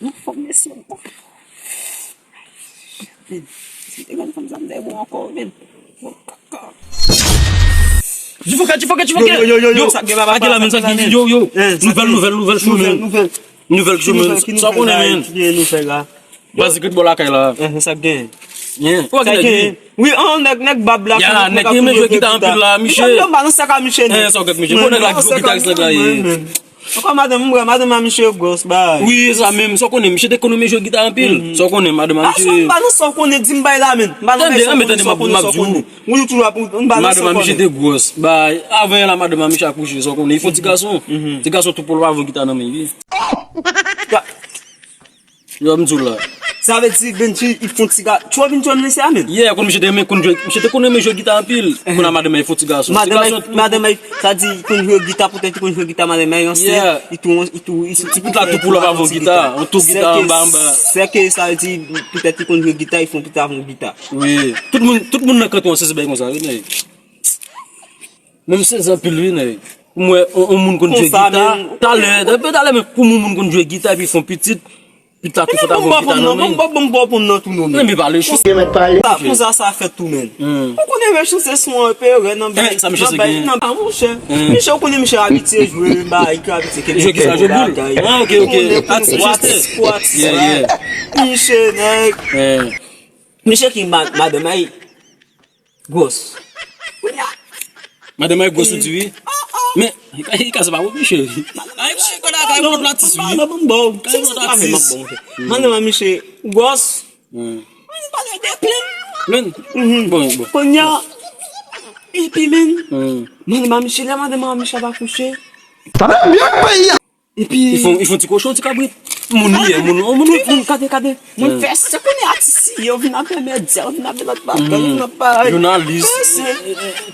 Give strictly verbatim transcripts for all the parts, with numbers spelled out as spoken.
Anfòm, mesye. Si te gen fanm sa, m te bon ankò, men. Jifoke, jifoke, jifoke. Yo, yo, yo, yo, sa gen la, sa gen la, men, sa gen, yo, yo. Nouvèl, nouvèl, nouvèl sou men. Nouvèl, nouvèl sou men. Sa konnen, men. Ki nouvèl la? Baz, ki bò lakay la? Eh, sa gen. Yen. Ou gen nèg wi, an, nèg, nèg bab la. Ya, nèg ki renmen jwe gita anpil la, misye. Misye, m pa nan sa ka misye, non. Eh, sa w gen, misye. Bon, nèg la ki gwo gitaris nèg la ye. Ankò madanm, m wè madanm a misye gwòs, bay. Wi, sa menm, sa w konnen, misye te konn renmen jwe gita anpil. Sa w konnen, madanm a misye. M pa nan sa w konnen, di m bay la, men. M pa nan sa w konnen, sa w konnen. Wi, ou toujou ap, m pa nan sa w konnen. Madanm a misye te gwòs, bay. Avan yè la, madanm a misye akouche, sa w konnen. Li fon ti gason. Ti gason tou polo pa vo gita nan men, wi. Yo, m di w la. Sa vle di, Benji, li fon ti ga, tchò vin tchò misye a, men. Yeah, konn misye te renmen, konn jwe, misye te konn renmen jwe gita anpil. Konn a madanm li fon ti gason. Ti gason tou. Madanm li, sa di, li konn jwe gita, poutèt li konn jwe gita, madanm li ansent, li tou, li tou, li tou. Ti pitit la tou polo pa vo gita, yon tou gita anba, anba. Sèke sa vle di, poutèt li konn jwe gita, li fon pita avon gita. Wi. Tout moun, tout moun nan kantè an sezi bay konsa, wi, nèg. Menm sezi anpil, wi, nèg. Pou mwen, yon, yon moun konn jwe gita. Talè, talè, men pou moun, moun konn jwe gita, epi fon pitit. Pita tou fò ta voye gita nan men. Bon, bon, bon, bon, non, tou non, men. Men pale cho. Konsa, konsa sa fèt tou, men. Ou konnen, men, chante son an pe rè nan bay, sa misye nan bay, nan bay, monchè. Misye, ou konnen, misye abitye jwe, bay, ki abitye kenbe. Jwe ki sa, jwe boul? Ah, ok, ok. Atis, atis. Misye, nèg. Misye ki ma-, madanm ay gwòs. Kounye a. Madanm ay gwòs, ou di wi. Men, li ka se pa wòt misye. Ay, ay, kòd a kay wòt latis, wi. Kay wòt latis. Madanm a misye gwòs. Mwen pale de plen. Plen? Bon, bon. Kounye a, epi, men, madanm a misye, lè madanm a misye ap akouche. Sa fè byen peyi a. Epi li fon, li fon ti kochon, ti kabrit. Moun li ye, moun, moun, moun, gade, gade. Moun fè, se konnen atis li ye, yo vin ap enmède, yo vin ap de lòt bagay, yo vin ap bay. Jounalis,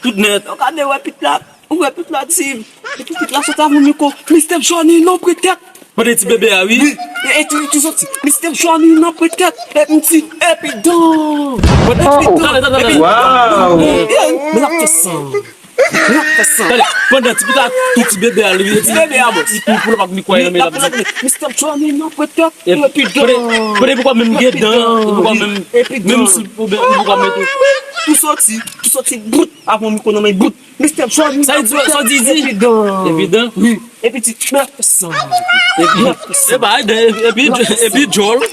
tout nèt. Yo gade, wè pit la, wè pit la di, epi pit la sot avon mikwo, Mistè Johnny, non, pwetèt. Pandan ti bebe a, wi. Wi, e, e tou, tou soti, Mistè Johnny, non, pwetèt, epi m di, epi dan. Epi dan, epi dan. Men l ap fè san. N ap fè san. Tande, pandan ti pita tou ti bebe a, li, ti bebe a, bòs. Li tou pou l pa ni kwè nan men l ap di. Mistè Johnny nan pwetèt, epi dan. Pwetèt, pwetèt, li poko menm gen dan, li poko menm, menm si pou ben, li poko menm tou. Tou soti, tou soti, bout, avon mikwo nan men, bout. Mistè Johnny nan pwetèt, epi dan. Epi dan? Wi, epi ti, n ap fè san. Epi, epi, epi djòl.